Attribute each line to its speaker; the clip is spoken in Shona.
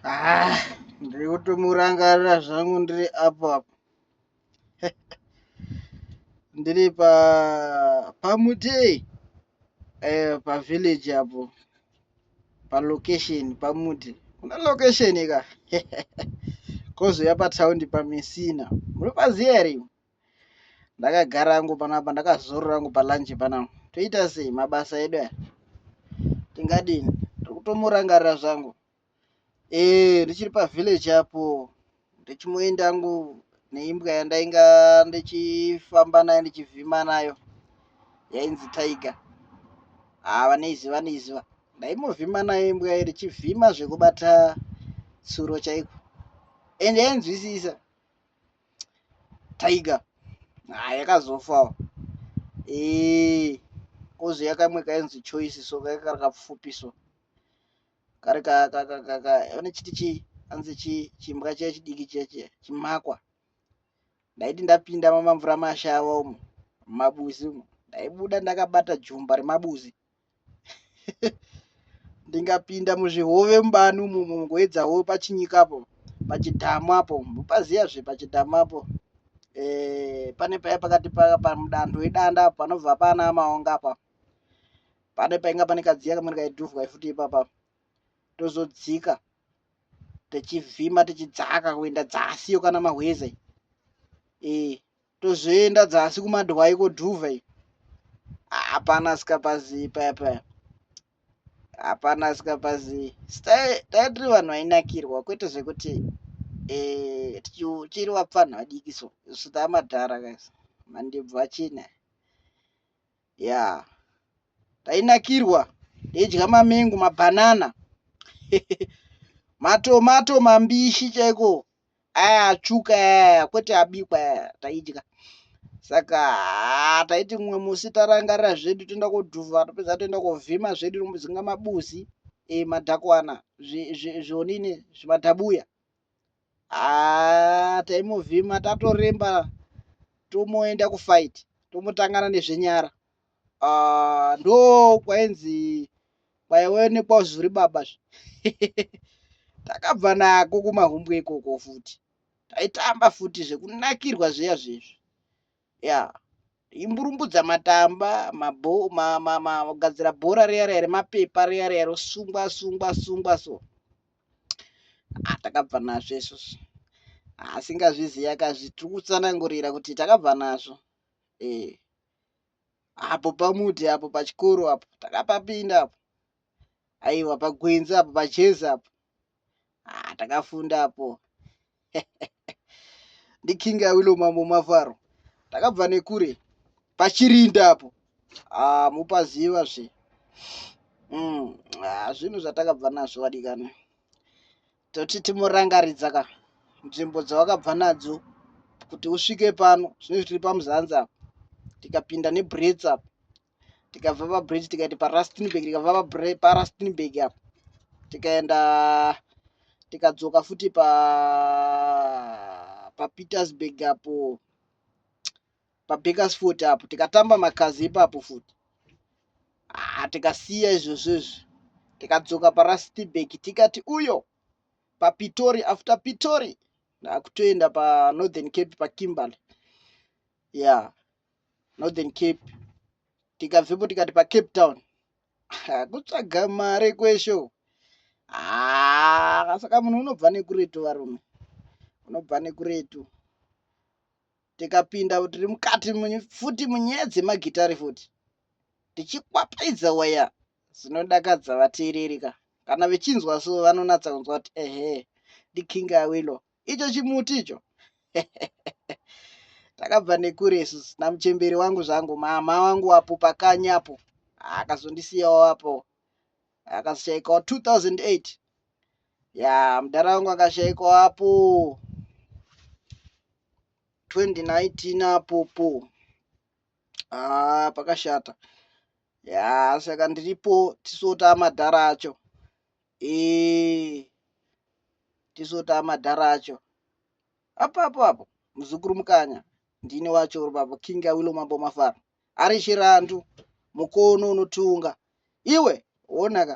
Speaker 1: Ah, ndiri kutomurangarira zvangu ndiri apo apo. Ndiri pa pamutei pavillage apo palocation pamuti kuna location ka kozouya pataundi paMessina munopaziva here imwe ndakagara hangu panapa ndakazorora hangu palunch panapa toita sei mabasa edu aya tingadini ndiri kutomurangarira zvangu Eh, ndichiri pavillage apo ndichimoenda hangu neimbwa yandainga ndichifamba nayo ndichivhima nayo yainzi Tiger. Ah, vanoiziva vanoiziva. Ndaimovhima nayo imbwa iyi ndichivhima zvekubata tsuro chaiko. Ende yainzwisisa. Tiger. Ah, yakazofawo. Eh, kozouya kamwe kainzi Choice so kainga kari kapfupi so. Kari ka ka ka ka ka vanochiti chii anzi chii chimbwa chiya chidiki chiya chiya chimakwa. Ndaiti ndapinda mamamvura mashava umu mumabuzi umu ndaibuda ndakabata jumba remabuzi. Ndingapinda muzvihove mubani umu mungoedza hove pachinyika apo pachidhamu apo mupaziya zve pachidhamu apo eh, pane paya pakati pamudanho wedanda apo panobva pana maonga apa pane painga pane kadziya kamweni kaidhuvwa futi ipapa tozodzika tichivhima tichidzaka kuenda dzasi yo kana mahweza e tozoenda dzasi kumadwai kodhuvha iyo hapana asikapazivi paya paya hapana asikapazivi tai tiri vanhu vainakirwa kwete zvekuti eh, tichiri vapfanha vadiki so isu taamadhara guys mandebvu achena ya tainakirwa taidya mamengo mabhanana matomato mambishi chaiko aya atsvuka aya kwete abikwa aya taidya saka haa taiti mumwe musi tarangarira zvedu toenda kodhuvha topedza toenda kovhima zvedu tombodzinga mabuzi e, madhakwana zvionini zvimadhabuya haa taimovhima tatoremba tomoenda kufight tomotangana nezvenyara ah, ndo kwainzi kwaionekwa zuri baba zve takabva nako kumahumbwe ikoko futi taitamba futi zvekunakirwa zviya zvezvi ya imburumbudza matamba mabo ma, ma, ma, kugadzira bhora riya riya remapepa riya riya rosungwa sungwa sungwa so ah, takabva nazvo isusu asingazviziva kazvi tiri kutsanangurira kuti takabva nazvo eh apo pamuti apo pachikoro apo takapapinda apo aiwa pagwenzi apo pajezi apo ah, takafunda apo ndiking awilo mambo mafaro takabva nekure pachirinda apo ah, mupaziva zve mm, ah, zvinhu zvatakabva nazvo vadikani toti timorangaridza ka nzvimbo dzawakabva nadzo kuti usvike pano zvinezvi tiri pamuzanzi apa tikapinda nebrets apa tikabva pabridge tikaenda parustenburg tikabva parustenburg apo tikaenda tikadzoka futi pa papetersburg apo pabakersfort apo tikatamba makazi ipapo futi ah, tikasiya izvozvo izvi tikadzoka parustenburg tikati uyo papitori after pitori ndakutoenda panorthern cape pakimberley ya yeah. Northern Cape tikabvepo tikati paCape Town kutsvaga mari kweshe uku ah, saka munhu unobva nekuretu varume unobva nekuretu tikapinda tiri mukati futi munyaya dzemagitare futi tichikwapaidza waya zvinodakadza vateereri ka kana vechinzwa so vanonatsa kunzwa kuti ehe ndiking awilo icho chimuti icho takabva nekure isusu namuchemberi wangu zvangu mama wangu apo pakanyi apo akazondisiyawo apo akazoshaikawo 2008 ya mudhara wangu akashaikawo apo 2019 apopo ah pakashata ya saka ndiripo tisota madhara acho ee tisota madhara acho apapo apo muzukuru mukanya ndini wacho uri papo king awilo mambo mafaro ari chirandu mukono unotunga iwe wonaka.